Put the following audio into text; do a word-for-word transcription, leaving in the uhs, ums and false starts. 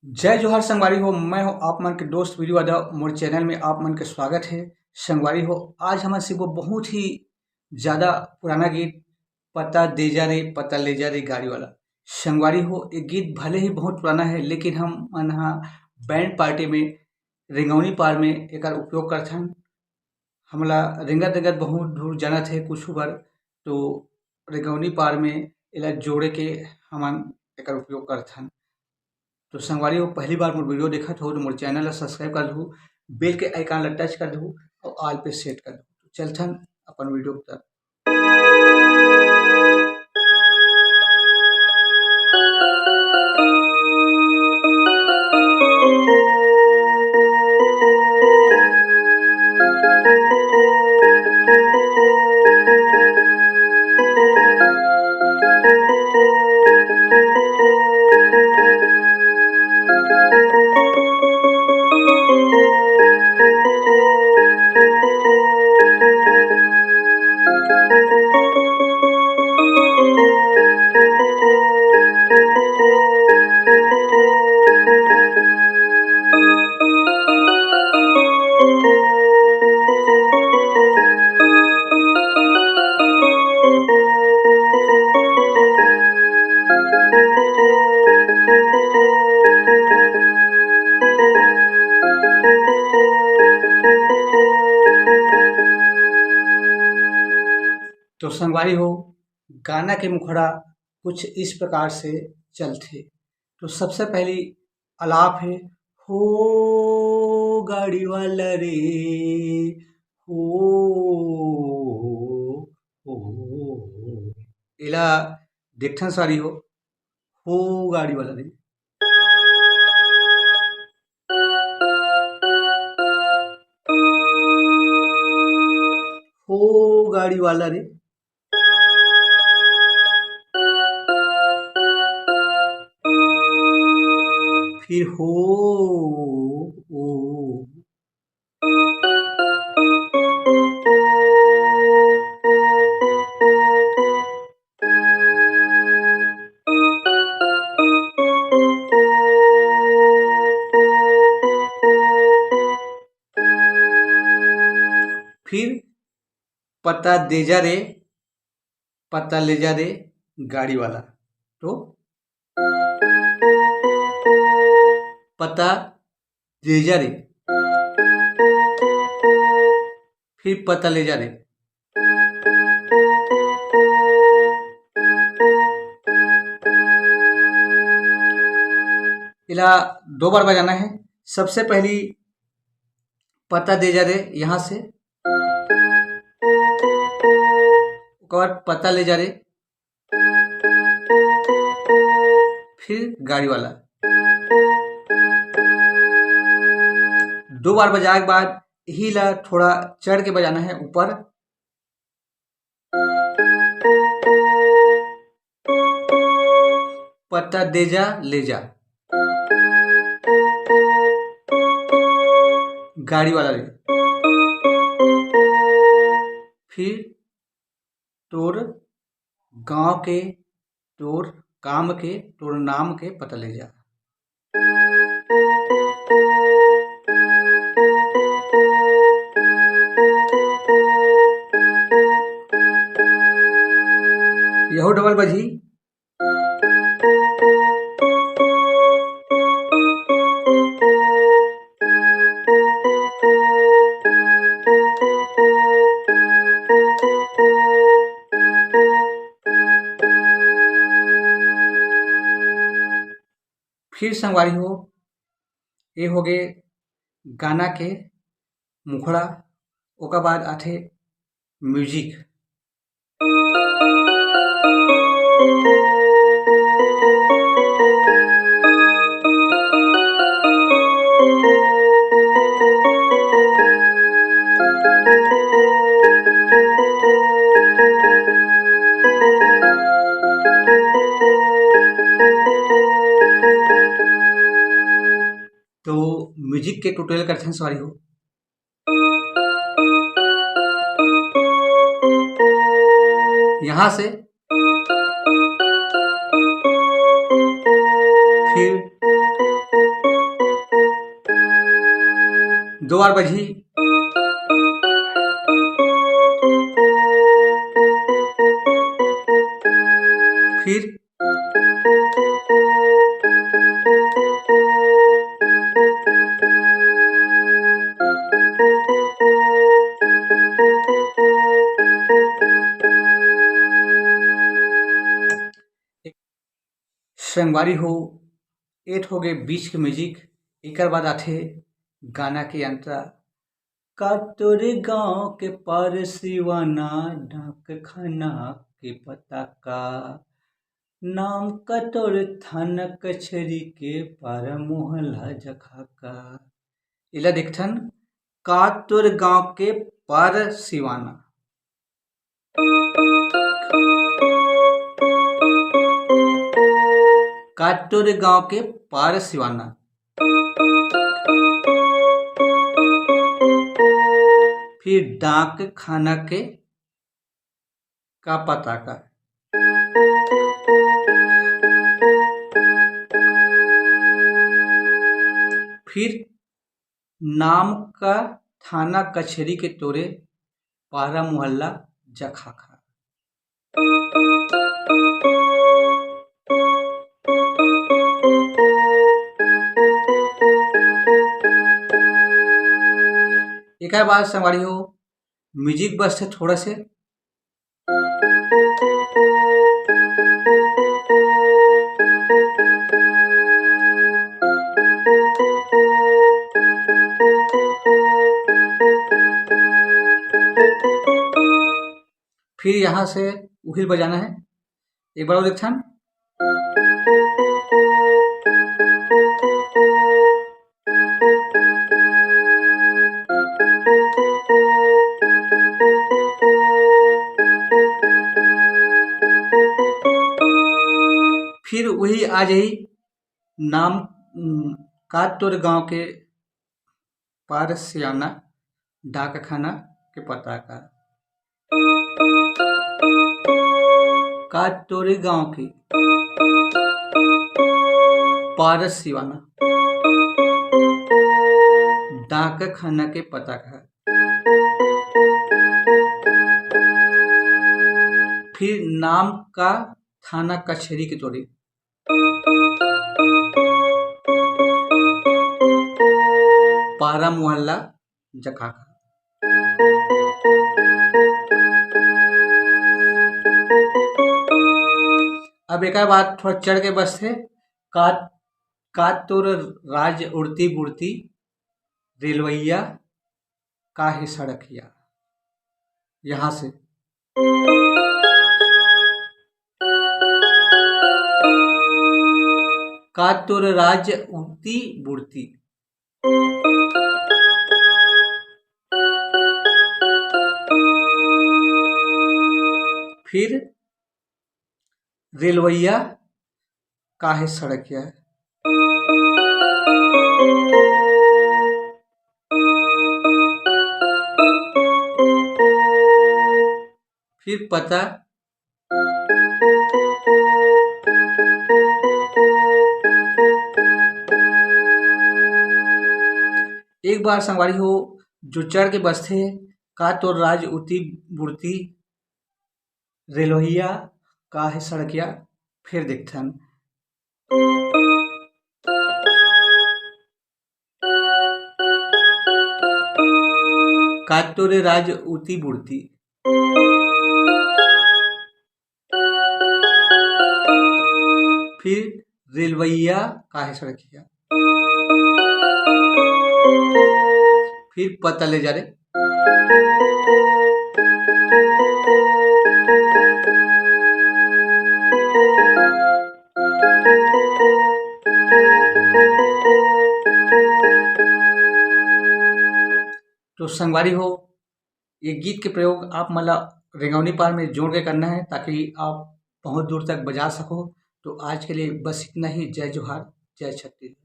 जय जोहार संगवारी हो, मैं हूं आप मन के दोस्त वीरू यादव। मोर चैनल में आप मन के स्वागत है। संगवारी हो, आज हमन सीखबो बहुत ही ज्यादा पुराना गीत, पता दे जा रे, पता ले जा रे गाड़ी वाला। संगवारी हो, ये गीत भले ही बहुत पुराना है, लेकिन हम मन हा बैंड पार्टी में रेंगौनी पार में एकर उपयोग करथन। हमला रेंगत रेंगत बहुत दूर जाना थे कुछ बार, तो रेंगौनी पार में एला जोड़े के हमन एकर उपयोग करथन। तो संगवारी हो, पहली बार मोर वीडियो देखत हो तो मोर चैनल ला सब्सक्राइब कर दू, बेल के आइकन ला टच कर दू और ऑल पे सेट कर दू। तो चलथन अपन वीडियो की तरफ। तो संगवारी हो, गाना के मुखड़ा कुछ इस प्रकार से चलथे। तो सबसे पहली अलाप है, हो गाड़ी वाला रे, हो, हो। एला देखथन सारी हो, हो गाड़ी वाला रे। हो गाड़ी वाला रे। फिर हो, ओ। फिर पता दे जा रे, पता ले जा रे गाड़ी वाला। तो पता दे जा रे, फिर पता ले जा रे। इला दो बार बजाना है। सबसे पहली पता दे जा रे, यहाँ से, ओकर बाद पता ले जा रे, फिर गाड़ी वाला। दो बार बजाए के बाद यही ला थोड़ा चढ़ के बजाना है ऊपर। पता दे जा, ले जा। गाड़ी वाला ले। फिर तोर गांव के, तोर काम के, तोर नाम के पता ले जा। यहू डबल बजी। फिर संगवारी हो, ये होगे गाना के मुखड़ा, ओकर बाद आथे म्यूजिक। तो म्यूजिक के ट्यूटोरियल करथन सॉरी हो। यहाँ से फिर दो बार बजही। फिर संगवारी हो, ए तो होगे बीच के music। एकर बाद आथे गाना के अंतरा। का तोरे गांव के पार सिवाना, डाकखाना के पता का? नाम का तोर थाना कचहरी के पार मोहल्ला जखा का? एला देखथन, का तोर गांव के पार सिवाना। का तोर गांव के पार सिवाना। फिर डाकखाना के का पता का। फिर नाम का थाना कचहरी के तोरे पारा मोहल्ला जखाखा। एकर बाद संगवारी हो, music बस है थोड़ा से। फिर यहाँ से उहिल बजाना है, एक बार और देखथन। फिर वही आ जाही नाम, उम, का तोर गांव के पार सियाना डाकखाना के पता का। का तोरे गांव के पार सिवाना डाकखाना के पता का। फिर नाम का थाना कचहरी के तोरे पारा मोहल्ला जखाखा। अब एकर बाद थोड़ा चढ़ के बस है, का, का तोर राज उड़ती बुड़ती रेलवैया का है सड़किया। यहाँ से का तोर राज उड़ती बुड़ती। फिर रेलवैया काहे सड़किया। फिर पता एक बार संगवारी हो, जो चढ़ के बसथे, का तोर राज उड़ती बुड़ती रेलवैया का है सड़किया, फिर देखथन। का तोरे राज उड़ती बुड़ती। फिर रेलवैया काहे सड़किया। फिर पता ले जा रे। तो संगवारी हो, ये गीत के प्रयोग आप मन ला रेंगौनी पार में जोड़ के करना है, ताकि आप बहुत दूर तक बजा सको। तो आज के लिए बस इतना ही। जय जोहार, जय छत्तीसगढ़।